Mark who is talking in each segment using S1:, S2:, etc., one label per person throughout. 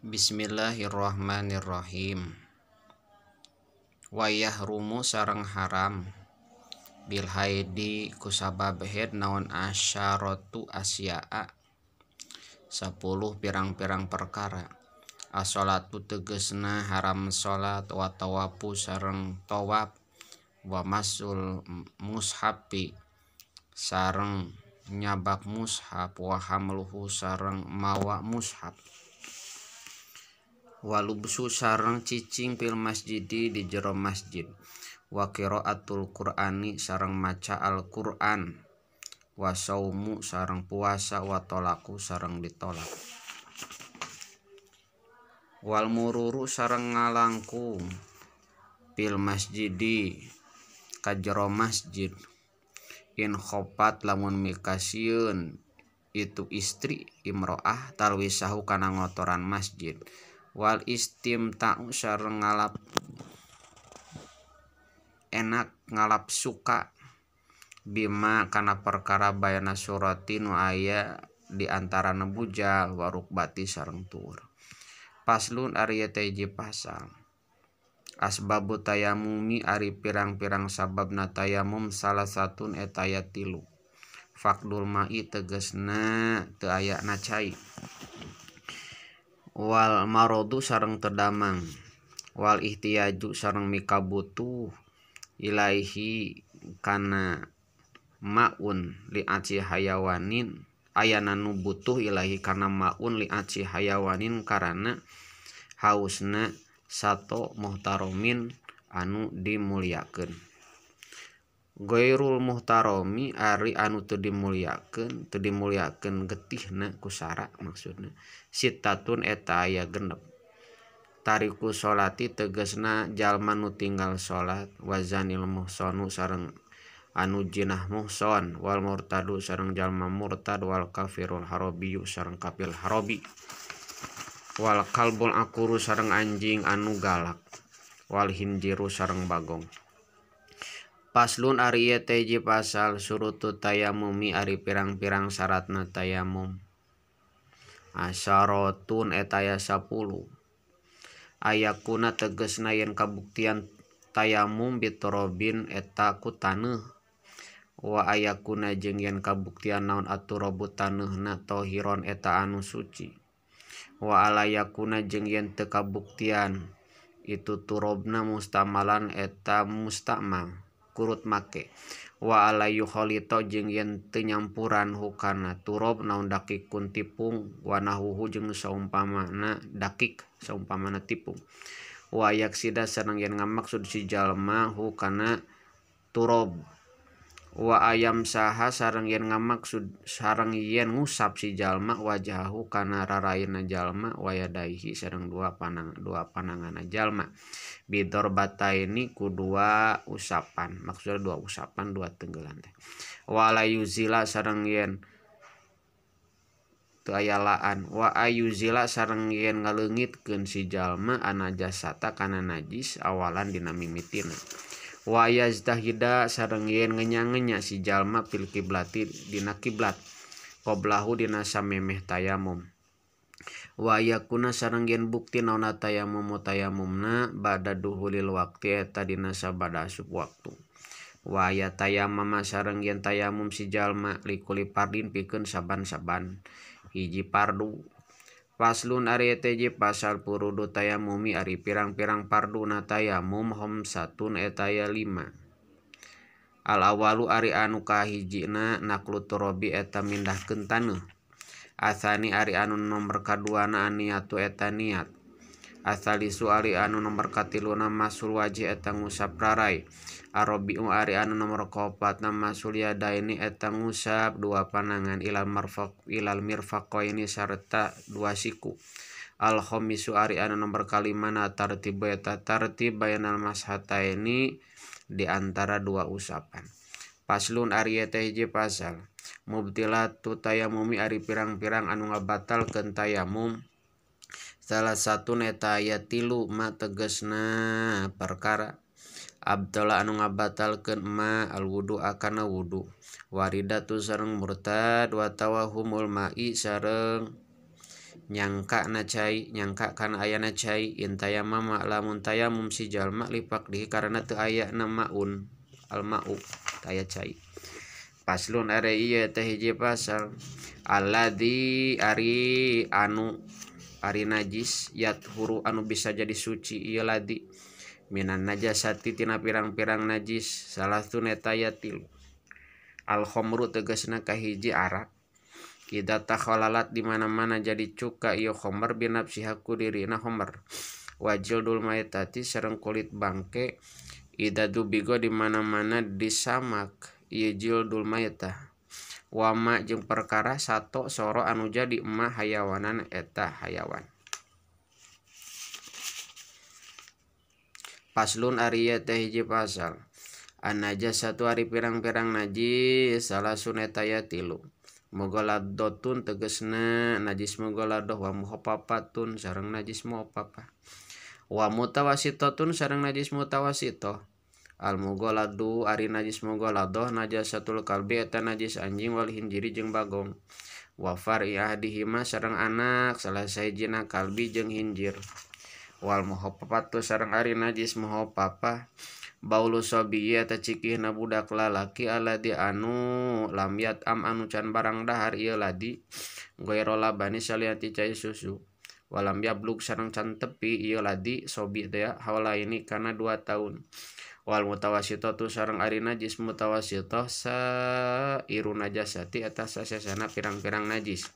S1: Bismillahirrahmanirrahim. Wayah rumu sareng haram bil haidi kusabab head naon asyaratu asya'a 10 pirang-pirang perkara. As-sholatu tegesna haram salat wa tawafu sareng tawaf wa masul mushafi sareng nyabak mushaf wa hamluhu sareng mawa mushaf walubsu sareng cicing fil masjidi di jero masjid wa qiraatul qur'ani sareng maca Al-Qur'an wa saumu sareng puasa wa talaku sareng ditolak wal mururu sareng ngalangkung fil masjidi ka jero masjid in khofat lamun mikasieun itu istri imro'ah talwisahu kana ngotoran masjid wal istimta'u sareng ngalap enak ngalap suka bima kana perkara bayana surati nu aya di antarana bujal warukbati sareng tuur. Paslun ari teh hiji pasal asbabu tayamumi ari pirang-pirang sababna tayamum salah satun eta aya tilu. Faqdul ma'i tegesna teu ayana cai wal marodu sareng tedamang wal ihtiyaju sareng mikabutuh ilaihi kana maun li aci hayawanin ayana nu butuh ilahi kana maun li aci hayawanin karana hausna sato muhtaromin anu dimuliakeun. Ghairul muhtaromi ari anu teu dimuliakeun getihna kusara maksudna sitatun eta aya genep. Tariku sholati tegesna jalma nu tinggal salat wazanil muhsanu sareng anu jinah muhson wal murtadu sareng jalma murtad wal kafirul harabiyu sareng kafir harabi wal kalbul akuru sareng anjing anu galak wal hinjiru sareng bagong. Paslun ari ieu teh hiji pasal surutu tayamumi ari pirang-pirang syaratna tayamum. Asyaratun eta aya 10. Ayakuna tegesna yen kabuktian tayamum biturobin eta ku taneuh wa ayakuna jeung yen kabuktian naon aturabu taneuhna tohiron eta anu suci wa alayakuna jeung yen teu kabuktian itu turobna mustamalan eta mustamal kurut make wa alayu khalito jeung yen teu nyampuran hukana turob naon dakikun tipung wa nahuhu jeung saumpamana dakik saumpamana tipung wa yaksida sareng yen ngamaksud si jalma hukana turob wa ayam saha sareng yen ngamaksud sareng yen ngusap si jalma wajahu kana raraina jalma wa yadaihi sareng dua pananganna jalma bidor bataini ku dua usapan maksudna dua usapan dua tenggelan teh wala yuzila sareng yen teu aya laan wa ayuzila sareng yen ngaleungitkeun si jalma anajasata kana najis awalan dina mimitina wa yazdahida sareng yen ngenya-ngenya si jalma fil kiblati dina kiblat qoblahu dina samemeh tayamum wa yakuna sareng yen bukti naonna tayamum tayamumna ba'da duhulil waqti eta dina sabada asup waktu wa ya tayamama sareng yen tayamum si jalma likuli fardin pikeun saban-saban hiji fardu. Paslun ari teh hiji pasal purudu tayamumi ari pirang-pirang farduna tayamum khamsatun eta aya 5. Al awalu ari anu kahijina naklu turabi eta mindahkeun taneuh. Asani ari anu nomor kaduana niatu eta niat. Asalisu ari anu nomor katiluna masul wajih eta ngusap rarai. Arabiu ari anu nomor kaopatna masul yadaini eta ngusap dua panangan ilal marfaq ilal mirfaqaini sarta dua siku. Al khamisu ari anu nomor kalimana tartib eta tartib bainal mashataini di antara dua usapan. Paslun ari teh hiji pasal mubtilatu tayamumi ari pirang-pirang anu ngabatalkeun tayamum salah satu neta aya tilu ma tegesna perkara abdala anu ngabatalkeun ma al wudu akana wudu waridatu sareng murtad wa tawahumul ma'i sareng Nyangka na cai nyangka kana ayana cai intayamama lamun tayamum si jalma lipakdihi karena teu aya na maun almau taya cai. Paslon ari ieu teh hiji pasal alladzi ari anu ari najis yathuru anu bisa jadi suci ieu ladi minan najasati tina pirang-pirang najis salah tu neta ya tilu. Al khamru tegasna kahiji arak ida takhalalat di mana-mana jadi cuka ieu khamr binafsiha ku dirina khamr wajildul maitati sareng kulit bangke ida dubigo di mana-mana disamak ieu jildul maitah wama jeung perkara sato soro anu jadi emah hayawanan eta hayawan. Paslon ari ieu teh hiji pasal an najasatu ari pirang-pirang najis salah suneta ya tilu. Mughaladotun tegesna najis mughaladoh wa mukhaffafatun sareng najis mukhafafah wa mutawasitatun sareng najis mutawasitoh. Al mughaladu ari najis mughaladoh najasatul kalbi eta najis anjing wal hinjiri jeung bagong wa far'i ahdihima sareng anak salah sahijina kalbi jeung hinjir wal mukhafafatu sareng ari najis mukhaffafah baulu sabi eta cikihna budak lalaki aladi anu lam yat'am anu can barang dahar ieu ladi goero labani salian ti cai susu walam yablug sareng can tepi ieu ladi sobi teh haulaini kana 2 tahun wal mutawasitatu sareng ari najis mutawasitah sairu najasati eta sasesana pirang-pirang najis.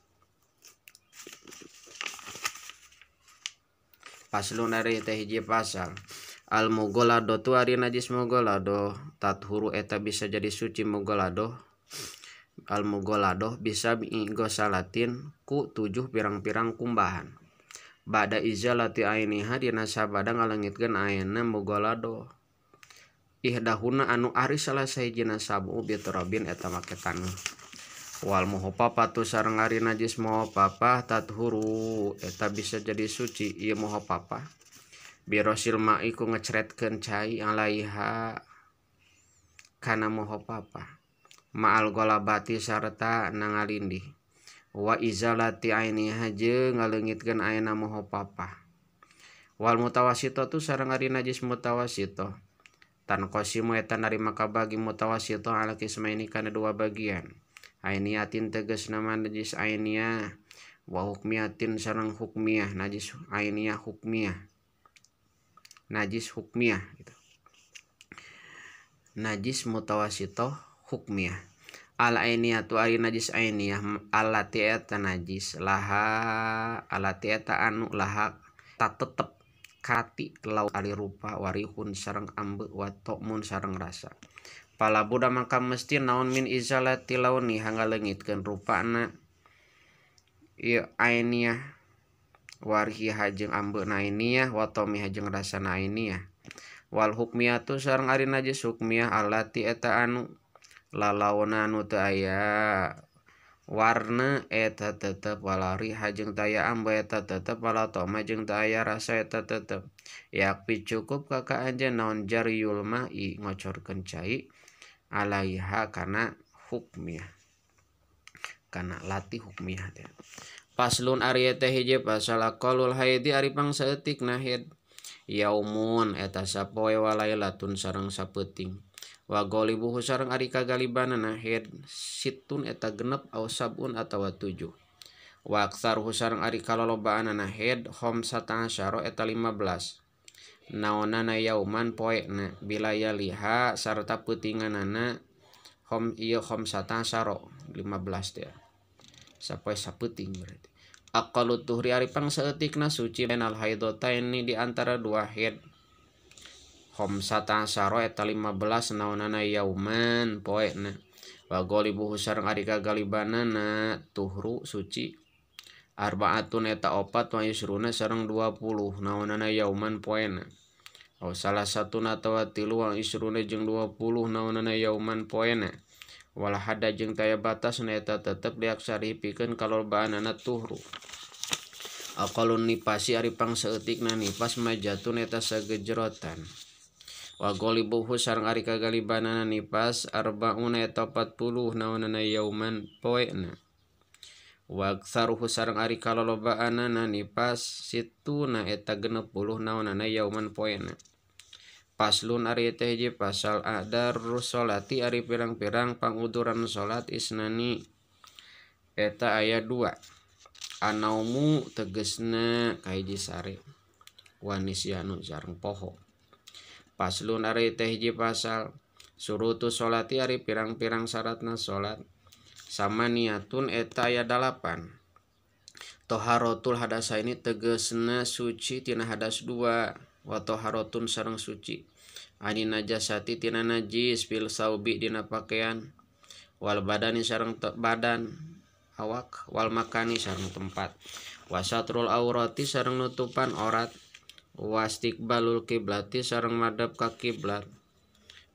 S1: Paslon ari teh hiji pasal al mughalado tu ari najis mughalado tathuru eta bisa jadi suci mughalado al mughalado bisa gosalatin ku 7 pirang-pirang kumbahan bada izalati ainiha dina sabada ngalengitkeun aina mughalado ihdahuna anu ari salah sahijina sabu bitrabin eta make taneuh wal mukhafafatu sareng ari najis mukhafafah tathuru eta bisa jadi suci ieu mukhafafah birosil ma'i ku ngecretkeun cai alaiha kana mukhafafah ma'al ghalabati sarta nangalindih wa izalati ainiha jeung ngaleungitkeun aina mukhafafah wal mutawasitatu sareng ari najis mutawasitah tanqasimu eta narima kabagi mutawasitah ala kismaini kana 2 bagian ainiatin tegasna najis ainiyah wa hukmiyatin sareng hukmiyah najis ainiyah hukmiyah najis hukmiyah gitu. Najis mutawasitoh hukmiyah al ainiyatu ari najis ainiyah allati eta najis laha allati eta anu laha tatetep kati lau ari rupa warihun sareng ambe wa ta'mun sareng rasa pala budak maka mesti naon min izalati launi hangaleungitkeun rupana ieu ainiyah warhiha jeung ambeuna ainiyah wa ta'miha jeung rasana ainiyah wal hukmiyatu sareng ari najis hukmiyah allati eta anu lalauna anu teu aya warna eta tetep walariha jeung teu aya ambe eta tetep wala ta'ma jeung teu aya rasa eta tetep yakpi cukup ka ka anjeun naon jariyul ma'i ngocorkeun cai alaiha kana hukmiyah kana lati hukmiyah teh. Paslon ari teh hiji pasal aqalul haidi ari pangsaeutikna haid yaumun eta sapoe walailatun sareng sapeuting wa ghalibuhu sareng ari kagalibanana haid situn eta genep au sabun atawa 7 wa aktsaruhu sareng ari kalolobaanana haid khamsata asyara eta 15 naonana yauman poena bilayaliha sarta peutinganana khom ieu khamsata asyara 15 teh sapoe sapeuting berarti. Aqallu tuhri ari pangsaeutikna suci bainal haidataini di antara 2 haid khamsata asyara eta 15 naonana yauman poena wa ghalibuhu sareng ari kagalibanana tuhru suci arbaatun eta 4 wa yusruna sareng 20 naonana yauman poena au salah satuna atawa 3 wa isruna jeung 20 naonana yauman poena wala hada jeung taya batas na eta tetep diaksari pikeun kalobaanana tuhru. Aqalun nipasi ari pangsaeutikna nipas majatun eta sagejerotan wa ghalibuhu sareng ari kagalibanana nipas arbauna eta 40 naonana yauman poena Wa aktsaruhu sareng ari kalolobaanana nipas situna eta 60 naonana yauman poena. Paslun ari teh hiji pasal a'darus sholati ari pirang-pirang panguduran salat isnani eta aya 2. Anaumu tegesna kahiji sare wanisyanu sareng poho. Paslun ari teh hiji pasal surutu sholati ari pirang-pirang syaratna salat sama niatun eta aya 8. Toharotul hadasaini tegesna suci tina hadas 2. Wa toharotun sareng suci ani najasati tina najis fil saubi dina pakaian wal badani sareng badan awak wal makani sareng tempat wasatrul aurati sareng nutupan aurat wastiqbalul kiblati sareng madhep ka kiblat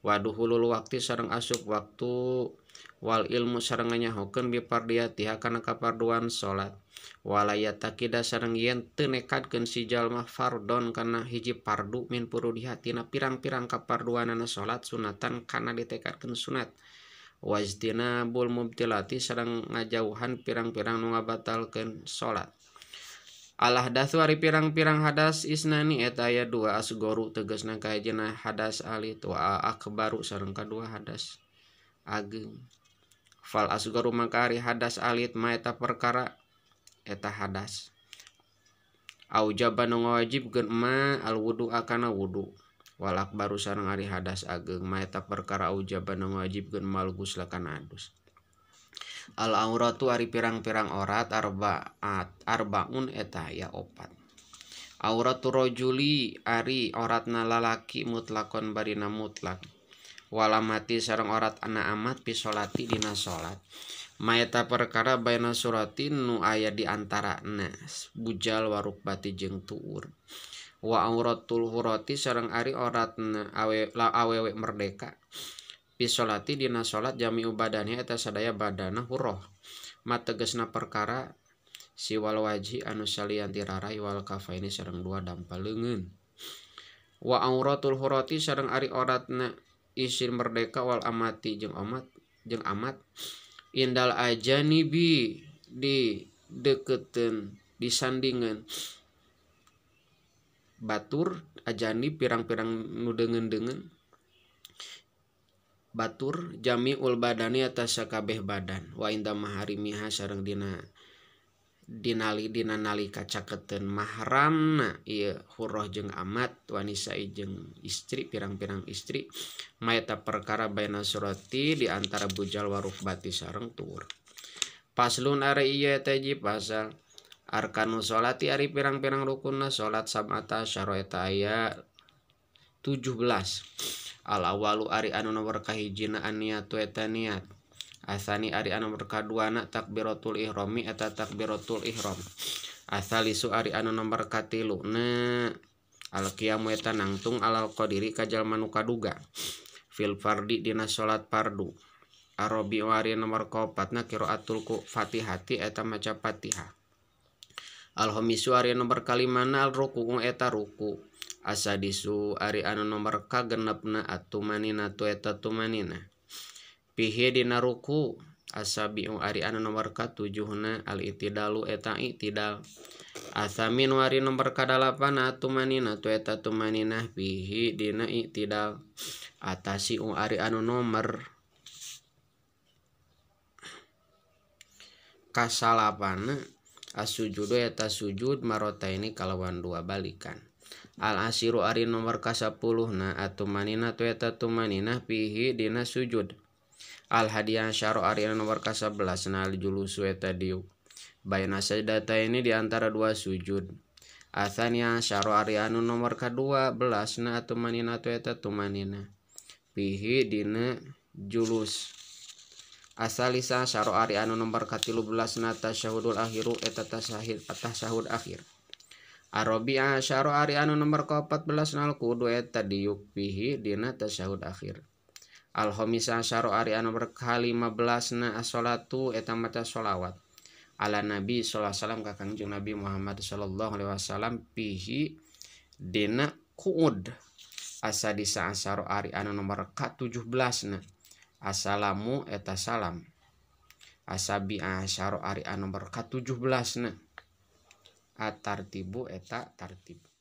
S1: waduhulul waqti sareng asup waktu wal ilmu sareng nganyahokeun bipardiyatiha kana kaparduan salat walaya takida sareng yen teu nekadkeun si jalma fardon kana hiji fardu min purudiha tina pirang-pirang kaparduanana salat sunatan kana ditekadkeun sunat wajtinabul mubtilati sareng ngajauhan pirang-pirang nu ngabatalkeun salat. Al ahdatsu ari pirang-pirang hadas isnani eta aya 2 asgoru tegasna kahijina hadas alit wa akbaru sareng kadua hadas ageng. Fal asgoru mangka ari hadas alit ma eta perkara eta hadas aujaba nu ngawajibkeun ma al wudu akana wudu wal akbaru sareng ari hadas ageng ma eta perkara aujaba nu ngawajibkeun mal gusla kana adus. Al auratu ari pirang-pirang aurat arbaun eta aya 4. Auratu rajuli ari auratna lalaki mutlakon barina mutlak walamati sareng aurat ana amat fi sholati dina salat maeta perkara baina suratin nu aya di antarana bujal warukbati jeung tuur wa auratul hurati sareng ari auratna awewe merdeka fi sholati dina salat jami'u badani eta sadaya badana hurrah mategesna perkara siwal wajhi anu salian ti rarai wal kafaini sareng dua dampal leungeun wa auratul hurati sareng ari auratna istri merdeka wal amati jeung amat indal ajanibi di deketeun disandingan batur ajanib pirang-pirang nu deungeun-deungeun batur jamiul badani atas sakabeh badan wa inda maharimiha sareng dina dinali dina nalika caketeun mahramna ieu hurrah jeung amat wanisa jeung istri pirang-pirang istri maeta perkara baina surati di antara bujal warukbati sareng tuur. Paslun ari ieu teh hiji pasal arkanu sholati ari pirang-pirang rukunna salat sab'ata asyara eta aya 17. Al awalu ari anu nomor kahijina aniatu eta niat. Asani ari anu nomor kaduana takbiratul ihrami eta takbiratul ihram. Asalisu ari anu nomor katiluna al qiyamu eta nangtung alal qadiri ka jalma nu kaduga fil fardi dina salat fardu. Arabi ari nomor kaopatna qiraatul Fatihati eta maca Fatihah. Al khamisu ari nomor kalimana al ruku eta ruku. Asadisu ari anu nomor kagenepna atumanina tu eta tumanina. Pihi dina ruku asabiu ari anu nomor katujuhna al itidalu eta itidal. Asaminu ari nomor kadalapana tumanina tu eta tumanina pihi dina itidal. Atasiu ari anu nomor kasalapana asujudu eta sujud marotaini kalawan dua balikan. Al asiru ari nomor kasapuluhna atumanina tu eta tumanina pihi dina sujud. Al hadiyan syaro ari nomor ka-11 na al julusu eta diuk baina sajdata ini di antara dua sujud. Atsaniya syaro ari anu nomor ka-12 na atumanina tu eta tumanina pihi dina julus. Asalisa syaro ari anu nomor ka-13 na tasyahudul akhiru eta tasyahud akhir. Arabi'a syaro ari anu nomor ka-14 na al kudu eta diuk pihi dina tasyahud akhir. Al khamisa syaro ari anu nomor ka-15 na as-sholatu eta maca sholawat ala nabi sallallahu alaihi wasallam ka Kangjeng Nabi Muhammad sallallahu alaihi wasallam pihi dina qu'ud. Asadisa asyaro ari anu nomor ka-17 na assalamu eta salam. Asabi asyara ari anu nomor ka-17 na atartibu eta tartib.